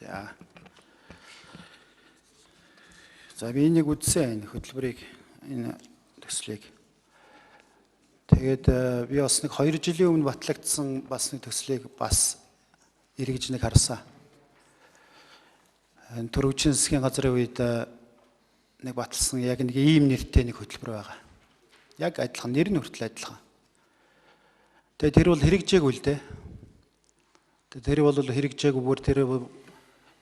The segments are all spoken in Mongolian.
За. За би энийг үзсэн, энэ хөтөлбөрийг, энэ төслийг. Тэгээд би бас нэг 2 жилийн өмнө батлагдсан бас нэг төслийг бас эргэж нэг харсан. Энэ Төрөвчин засгийн газрын үед нэг баталсан яг нэг ийм нэртэй нэг хөтөлбөр байгаа. Яг адилхан, нэр нь хүртэл адилхан. Тэгээд тэр бол хэрэгжээгүй л дээ. Тэгээд тэр бол хэрэгжээгүй, бүр тэр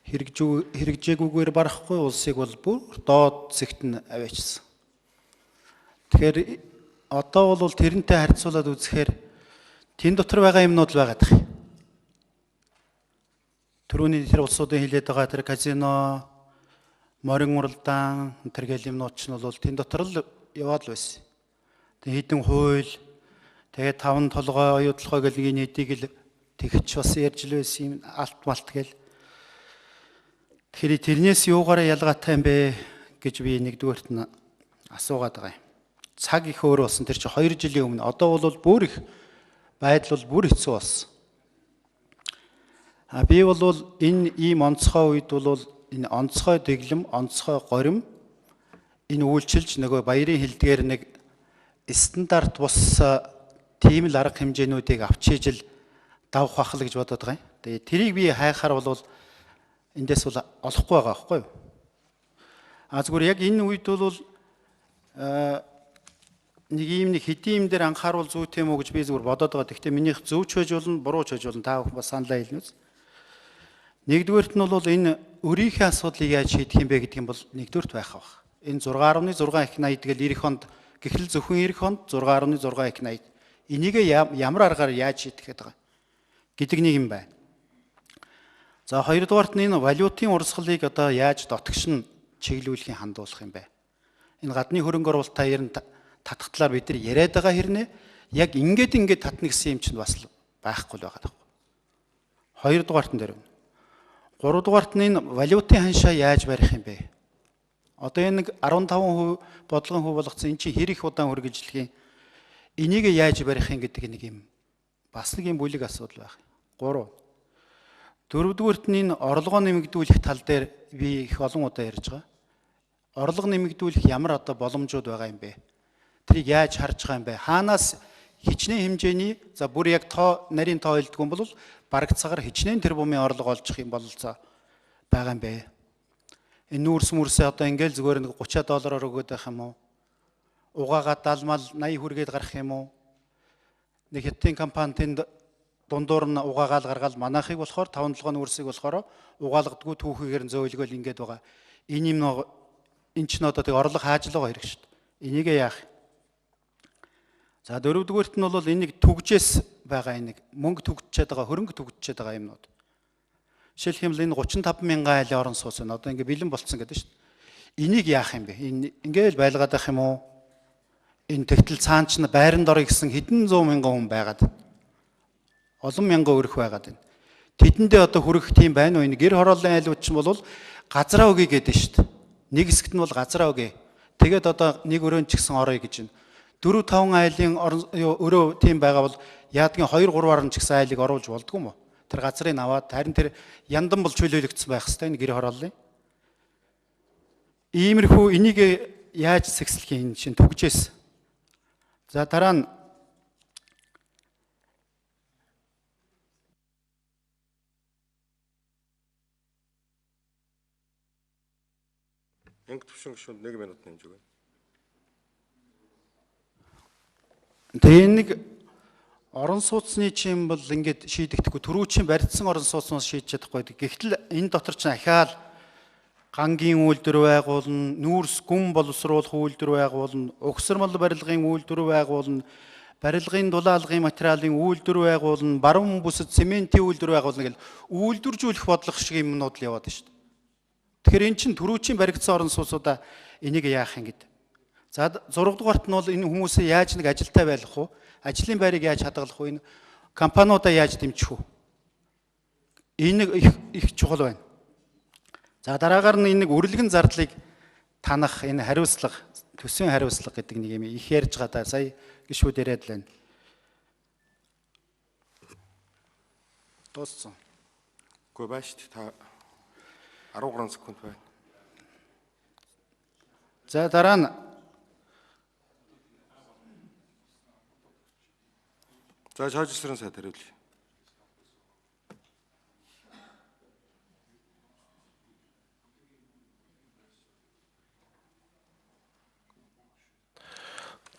хэрэгжээгүйгээр барахгүй улсыг бол бүр доод зэгт нь аваачсан. Тэгэхээр одоо бол тэрнтэй харьцуулаад үзэхээр тэн дотор байгаа юмнууд л байгаад байна. Төрөүний тэр улсуудын хилээд байгаа тэр казино, морин уралдаан тэр гэл юмнууд ч нь бол тэн дотор л яваад л байсан. Тэг хідэн хууль, тэгээд таван толгой, оюу толгой гэл нэг нэдийг л тэгч бас ярьж л байсан юм, алт малт гэл. Тэгэхээр тэрнээс юугаараа ялгаатай юм бэ гэж би нэгдүгээрт нь асуугаад байгаа юм. Цаг их өөр болсон. Тэр чинь 2 жилийн өмнө. Одоо бол бүр их байдал бол бүр хэцүү болсон. А би бол энэ ийм онцгой үед бол энэ онцгой дэглэм, онцгой горим энэ үйлчилж нөгөө баярын хилдгээр нэг стандарт бус тийм л арга хэмжээнүүдийг авч ижил давах бах л гэж бодоод байгаа юм. Тэгээ тэрийг би хайхаар бол эндээс бол олохгүй байгаа байхгүй юу? А зүгээр яг энэ үед бол нэг ийм нэг хэдийн юм дээр анхааруул зүйтэй юм уу гэж би зүгээр бодоод байгаа. Гэхдээ минийх зөвч байж болно, буруу ч байж болно. Та бүхэн бас саналаа хэлнэ үз. Нэгдүгээрт нь бол энэ өрийнхээ асуудлыг яаж шийдэх юм бэ гэдэг юм бол нэгдүгээрт байх бах. Энэ 6.6 их 80 тэгэл 90 хонд гэхэл зөвхөн 90 хонд 6.6 их 80. Энийг ямар аргаар яаж шийдэх гээд байгаа гэдэг нэг юм байна. За хоёрдугаарт нь энэ валютын урсгалыг одоо яаж дотгош нь чиглүүлэхин хандуулах юм бэ? Энэ гадны хөрөнгө оруулалтаа ер нь татах талаар бид нар яриад байгаа хэрнээ яг ингээд ингээд татна гэсэн юм чинь бас байхгүй л байгаа байхгүй. Хоёрдугаарт нь дээр. Гуравдугаарт нь энэ валютын ханшаа яаж барих юм бэ? Одоо энэ нэг 15% бодлогын хувь болгоцсон энэ чинь хэр их удаан үргэлжлэх юм? Энийг яаж барих юм гэдэг нэг юм бас нэг юм бүлэг асуудал байх. 3. Дөрөвдүгüрт нь энэ орлогоо нэмэгдүүлэх тал дээр би их олон удаа ярьж байгаа. Орлого нэмэгдүүлэх ямар одоо боломжууд байгаа юм бэ? Тэрийг яаж харж байгаа юм бэ? Хаанаас хичнээн хэмжээний за бүр яг тоо нарийн тоо хэлдэг юм бол бараг цагаар хичнээн тэрбумын орлого олчих юм бололцоо байгаа юм бэ? Энэ нүүрс мүрсээ одоо ингээл зүгээр нэг 30 доллараар өгөөд байх юм уу? Угаагаа 70 мал 80 хүргээд гарах юм уу? Нэг хятадын компани тэнд дундуур нь угаагаал гаргаал манайхыг болохоор 5 толгойн нүүрсийг болохоор угаалгадгүй түүхийгээр нь зөөлгөөл ингээд байгаа. Энэ юм энэ ч нь одоо тэг орлого хааж л байгаа хэрэг шүү дээ. Энийг яах юм? За дөрөвдүгüрт нь бол энийг түгжээс байгаа энэ мөнгө түгжчихэд байгаа, хөрөнгө түгжчихэд байгаа юмнууд. Жишээлх юм бол энэ 35 мянган айлын орон сууц байна. Одоо ингээ бэлэн болцсон гэдэг шүү дээ. Энийг яах юм бэ? Энэ ингээл байлгаад байх юм уу? Энэ тэгтэл цаан ч байранд орё гэсэн хэдэн зуун мянган хүн байгаад олон мянган өрөх байгаад байна. Тэдэндээ одоо хүрэх тийм байна уу? Энэ гэр хорооллын айлууд ч бол газраа өгье гэдэг шүү дээ. Нэг хэсэгт нь бол газраа өгье. Тэгээд одоо нэг өрөөнд ч гэсэн орё гэж байна. 4-5 айлын өрөө тийм байгаа бол яадгийн 2-3-аар нь ч гэсэн айлыг оруулж болдгүй юм уу? Тэр газрыг аваад харин тэр яндан бол чөлөөлөгдсөн байх хэвээр энэ гэр хорооллын. Иймэрхүү энийг яаж сэгслэх юм чинь түгжээс. За дараа нь Инг төвшин гишүүнд 1 минут нэмж өгье. Тэгээ нэг орон сууцны чинь бол ингээд шийдэгдэхгүй түрүүчийн барьдсан орон сууцнаас шийдэж чадахгүй. Гэвтэл энэ дотор чинь ахаал гангийн үйлдвэр байгуулна, нүүрс гүн боловсруулах үйлдвэр байгуулна, угсармал барилгын үйлдвэр байгуулна, барилгын дулаалгын материалын үйлдвэр байгуулна, баруун бүсэд цементийн үйлдвэр байгуулна гэл үйлдвэржүүлэх бодлого шиг юмнууд л яваад байна шүү дээ. Тэгэхээр эн чинь түрүүчийн баригдсан орон сууцудаа энийг яах юм гэдэг. За 6 дугаарт нь бол энэ хүмүүсээ яаж нэг ажилтай байлгах вэ? Ажлын байрыг яаж хадгалах вэ? Энэ компаниудаа яаж дэмжих вэ? Энэ их чухал байна. За дараагаар нь энэ нэг үрлэгэн зардлыг танах энэ хариуцлага, төсвийн хариуцлага гэдэг нэг юм их ярьж байгаа да. Сая гişүүд яриад л байна. Дууссан. Үгүй бааш та. 13 секунд байна. За дараа нь За шоожсрын сайд хариулъя.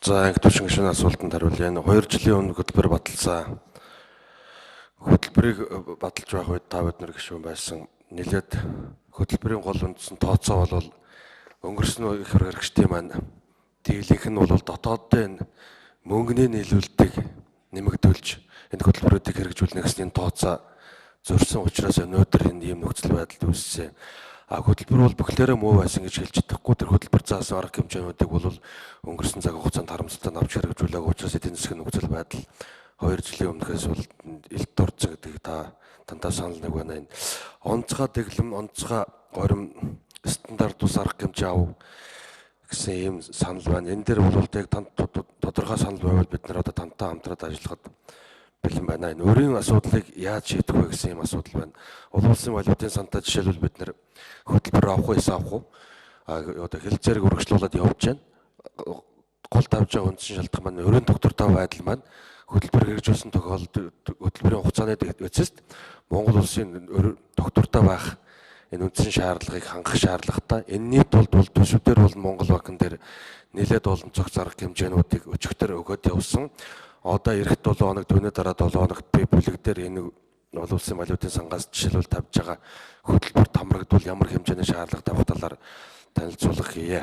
За анги төвшин гишүүний асуултанд хариулъя. Энэ 2 жилийн өмнө хөтөлбөр баталсан. Хөтөлбөрийг баталж байх үед та бид нар гишүүн байсан. Нилээд хөтөлбөрийн гол үндсэн тооцоо бол өнгөрсөн их хэрэгчдийн маань дийлэнх нь бол дотоодын мөнгөний нийлүүлэлтийг нэмэгдүүлж энэ хөтөлбөрүүдийг хэрэгжүүлнэ гэсэн энэ тооцоо зөрсөн учраас өнөөдөр энэ ийм нөхцөл байдал үүссэн. А хөтөлбөр бол бүхлээрээ муу байсан гэж хэлж чадахгүй. Тэр хөтөлбөр заасан арга хэмжээнүүдийг бол өнгөрсөн цаг хугацаанд харамсалтай нь авч хэрэгжүүлээгүй учраас эдийн засгийн нөхцөл байдал 2 жилийн өмнөхөөс бол элт дурдсан гэдгийг та тантаа санал нэг байна. Энэ онцгой дэглэм, онцгой горим стандарт ус арга хэмжээ ав гэсэн ийм санал байна. Энэ дээр бол яг танд тодорхой санал байвал бид нар одоо тантай хамтраад ажиллахад бэлэн байна. Энэ өөрийн асуудлыг яаж шийдэх вэ гэсэн ийм асуудал байна. Олон улсын валютын сантаа жишээлбэл бид нар хөтөлбөр авах уу, эс авах уу? Одоо хэлцээрийг үргэлжлүүлээд явж байна. Гол тавьж байгаа үндсэн шалтгаан маань өрийн доктортой байдал маань хөтөлбөр хэрэгжүүлсэн тохиолдолд хөтөлбөрийн хугацааны эцэст Монгол улсын доктортой байх энэ үндсэн шаардлагыг хангах шаардлагатай. Энэний тулд бол төсвдөр бол Монгол банкн дээр нэлээд олон цогц арга хэмжээнүүдийг өчигдөр өгөөд явсан. Одоо эх 7 хоног, түүний дараа 7 хоногт би бүлэг дээр энэ олон улсын валютын сангаас жишээлбэл тавьж байгаа хөтөлбөр хамрагдвал ямар хэмжээний шаардлага тавих талаар танилцуулга хийе.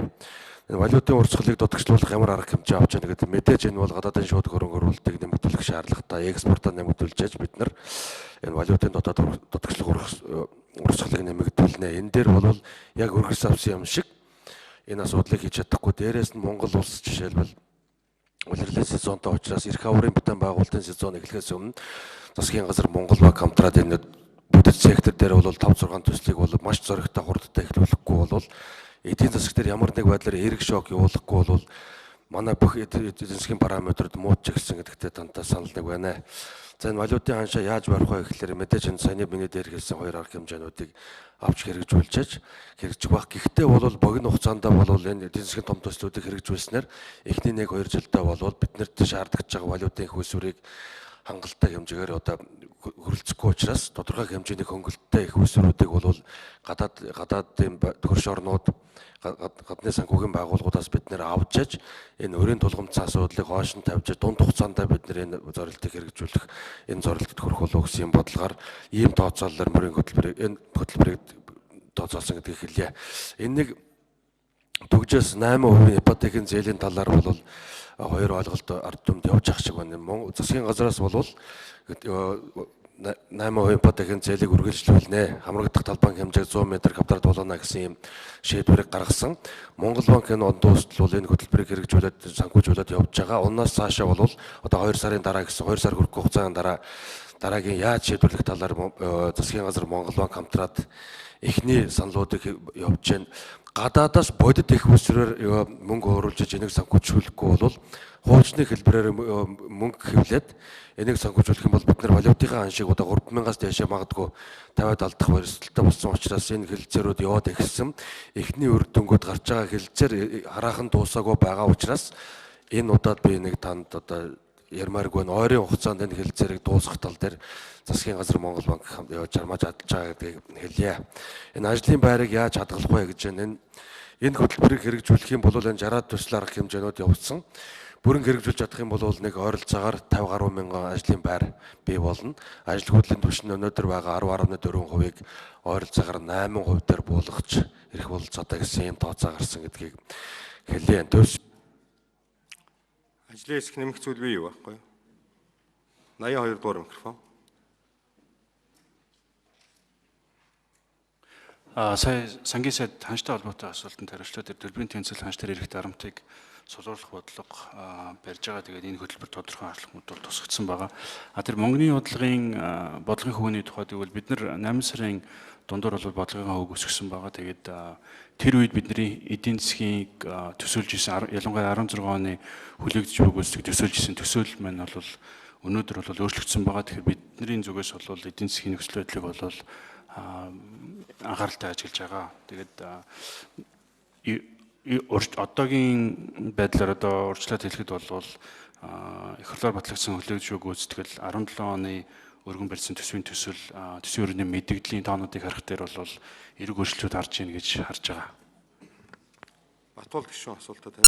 Энэ валютын урсгалыг дутагшлуулах ямар арга хэмжээ авч байгаа гэдэг мэдээж энэ бол гадаадын шууд хөрөнгө оруулалтыг нэмэгдүүлэх шаардлагатай, экспортоо нэмэгдүүлж яаж бид нар энэ валютын дотоод дутагшлах урсгалыг нэмэгдүүлнэ. Энэ дээр бол яг өргөс авсан юм шиг энэ асуудлыг хийж чадахгүй. Дээрээс нь Монгол улс жишээлбэл улирлын сезонтой учраас эрх аврын бүтээн байгуулалтын сезон эхлэхээс өмнө засгийн газар Монгол банк хамтраад энэ бүтэц сектор дээр бол 5 6 төслийг бол маш зоригтой хурдтай эхлүүлэхгүй бол эдийн засаг дээр ямар нэг байдлаар эерэг шок явуулахгүй бол манай бүх эдийн засгийн параметрууд мууч гисэн гэдэгтээ тантай санал нэг байна. За энэ валютын ханшаа яаж барих вэ гэхлээр мэдээж энэ саяны миний дээр хэлсэн хоёр арга хэмжээнүүдийг авч хэрэгжүүлжээж хэрэгжих байх. Гэхдээ бол богино хугацаанд бол энэ эдийн засгийн том төслүүдийг хэрэгжүүлснээр эхний 1-2 жилдээ бол биднэрт шаардлагатай байгаа валютын их усвэрийг хангалттай хэмжээгээр одоо хөрөлцөхгүй учраас тодорхой хэмжээний хөнгөлөлттэй их усвэрүүдийг бол гадаадын төхөрш орнууд гадны санхүүгийн байгууллагуудаас бид нэр авч яж энэ өрийн тулгамдсан асуудлыг хоош нь тавьж дунд хугацаанд бид нэр энэ зорилтыг хэрэгжүүлэх энэ зорилтод хүрэх болов гэсэн юм бодлогоор ийм тооцоололоор мөрийн хөтөлбөрийг энэ хөтөлбөрийг тооцоолсон гэдгийг хэлье. Энэ нэг түгжээс 8% ипотекийн зээлийн талаар бол хоёр ойлголт ард түмэнд явж ах шиг байна. Засгийн газраас бол 8% ипотекийн зээлийг үргэлжлүүлнэ. Хамрагдах талбайн хэмжээг 100 м квадрат болгоно гэсэн ийм шийдвэрийг гаргасан. Монгол банк энэ он дуустал бол энэ хөтөлбөрийг хэрэгжүүлээд санхүүжүүлээд явж байгаа. Унаас цаашаа бол одоо 2 сарын дараа гэсэн 2 сар хүрэхгүй хугацааны дараа дараагийн яаж шийдвэрлэх талаар засгийн газар Монгол банк хамтраад эхний саналуудыг явж байна. Гадаадаас бодит их усрээр мөнгө оруулж энийг санхүүжүүлэхгүй бол хуучны хэлбэрээр мөнгө хэвлээд энийг санхүүжүүлэх юм бол бид нар валютын ханшийг одоо 3000-аас дээшээ магадгүй тавиад алдах барилталтай болсон учраас энэ хэлцээрүүд яваад эхэлсэн. Эхний үр дүнгууд гарч байгаа хэлцээр хараахан дуусаагүй байгаа учраас энэ удаад би нэг танд одоо ярмааргүй байна. Ойрын хугацаанд энэ хэлцээрийг дуусгах тал дээр засгийн газар Монгол банк чармааж адалж байгаа гэдгийг хэлье. Энэ ажлын байрыг яаж хадгалах вэ гэж энэ хөтөлбөрийг хэрэгжүүлэх юм бол энэ 60 төсөл арга хэмжээнүүд явуулсан. Бүрэн хэрэгжүүлж чадах юм бол нэг ойролцоогоор 50 гаруй мянган ажлын байр бий болно. Ажилгүйдлийн түвшин өнөөдөр байгаа 10.4%-ийг ойролцоогоор 8% дээр буулгах эрх бололцоотой гэсэн ийм тооцоо гарсан гэдгийг хэлье. Ажлын хэсэг нэмэх зүйл бий юу байхгүй юу? 82 дугаар микрофон. Сая сангийн сайд ханштай холбоотой асуултанд хариултлаа. Тэр төлбөрийн тэнцэл ханш дээр ирэх дарамтыг сулруулах бодлого барьж байгаа. Тэгээд энэ хөтөлбөр тодорхой арилгууд бол тусгагдсан байгаа. Тэр мөнгөний бодлогын хөвгөний тухайд гэвэл бид нар 8 сарын дундуур бол бодлогын хөвг өсгсөн байгаа. Тэгээд тэр үед бидний эдийн засгийг төсөөлж исэн ялангуяа 16 оны хүлээгдэж буй гүйцэтгэх төсөөлж исэн төсөөлөл маань бол өнөөдөр бол өөрчлөгдсөн байгаа. Тэгэхээр бидний зүгээс бол эдийн засгийн нөхцөл байдлыг бол анхааралтай ажиглаж байгаа. Тэгээд одоогийн байдлаар одоо урьдчилаад хэлэхэд бол эх хурлаар батлагдсан хүлээгдшгүй гүйцэтгэл 17 оны өргөн барьсан төсвийн төсөл төсвийн өрөөний мэдэгдлийн тоонуудыг харах дээр бол эерэг өөрчлөлтүүд харж байна гэж харж байгаа. Батуул гишүүн асуултад